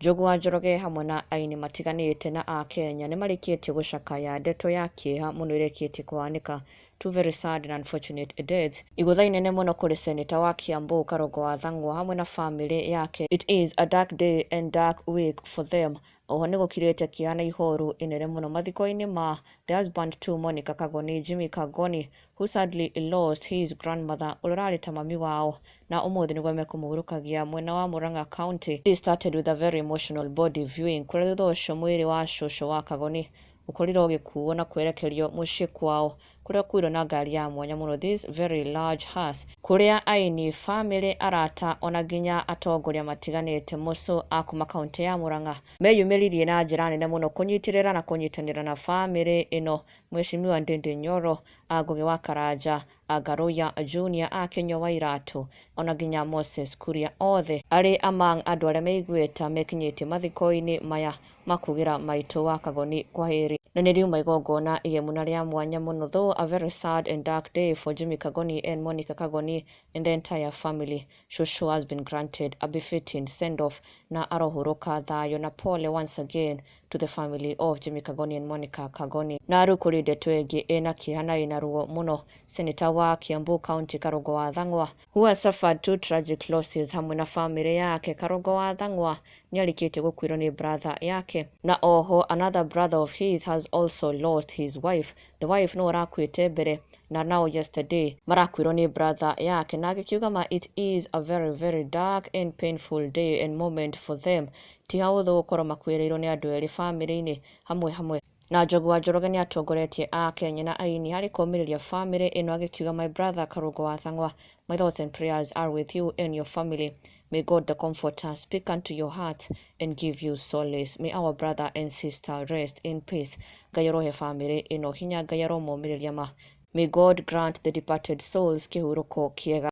Njogu wa Njoroge hamwe na aini matiganĩte na a Kenya nĩ marĩkĩtie gũcakaya ndeto ya kĩeha mũno ĩrĩkĩtie kũhanĩka. Two very sad and unfortunate deaths. Igũtha inene mũno kũrĩ Senator wa Kiambu Karũngo wa Thang'wa hamwe na famĩlĩ yake. It is a dark day and dark week for them. Oho nĩ gũkirĩte kĩeha na ihoru inene mũno mathiko-inĩ ma the husband to Monica Kagoni, Jimmy Kagoni, who sadly lost his grandmother ũrĩa ũrarĩ ta mami wao, na ũmũthĩ nĩguo mekũmũhurũkagia mwena wa Murang'a County. It started with a very emotional body viewing kũrĩa thutha ũcio mwĩrĩ wa cũcũ wa Kagoni ũkorirwo ũgĩkuo na kwerekerio mũciĩ kwao kũrĩa ũkuirwo na ngari ya mwanya mũno, this very large hearse, kũrĩa aini, famĩlĩ, arata ona nginya atongoria matiganĩte mũco a kuma kaunti ya Murang'a meyumĩririe na njĩra nene mũno kũnyitĩrĩra na kũnyitanĩra na famĩlĩ ĩno. Mheshimiwa Ndindi Nyoro, Ngũgĩ wa Karanja, Ngaruiya Junior, Kinyua wa Iratũ ona nginya Moses Kuria, othe arĩ among andũ arĩa meiguĩta mekinyĩtie mathiko-inĩ maya makugĩra maitũ wa Kagoni kwahĩrĩ. Na nĩ riuma igongona igemu na rĩa mwanya mũno, though a very sad and dark day for Jimmy Kagoni and Monica Kagoni and the entire family. Shosho has been granted a befitting send-off na arohurũka thayũ, na pole once again to the family of Jimmy Kagoni and Monica Kagoni. Na rĩu kũrĩ ndeto ĩngĩ ĩna kĩeha na ĩna ruo mũno. Senator wa Kiambu County Karũngo wa Thang'wa, who has suffered two tragic losses hamwe na famĩlĩ yake. Karũngo wa Thang'wa nĩ arĩkĩtie gũkuĩrwo nĩ brother yake, na oho another brother of his has also lost his wife. The wife no arakuĩte mbere, na now yesterday marakuĩrwo nĩ brother yake, na agĩkiuga ma it is a very very dark and painful day and moment for them. Ti hahũthũ gũkorwo makuĩrĩirwo nĩ andũ erĩ famĩlĩ-inĩ hamwe hamwe. Na Njogu wa Njoroge nĩ atongoretie a Kenya na aini harĩ kũũmĩrĩria famĩlĩ ĩno, agĩkiuga, "My brother Karũngo wa Thang'wa, my thoughts and prayers are with you and your family. May God the Comforter speak unto your heart and give you solace. May our brother and sister rest in peace." Ngai arohe famĩlĩ ĩno hinya, Ngai aromomĩrĩria ma. May God grant the departed souls kĩhurũko kĩega.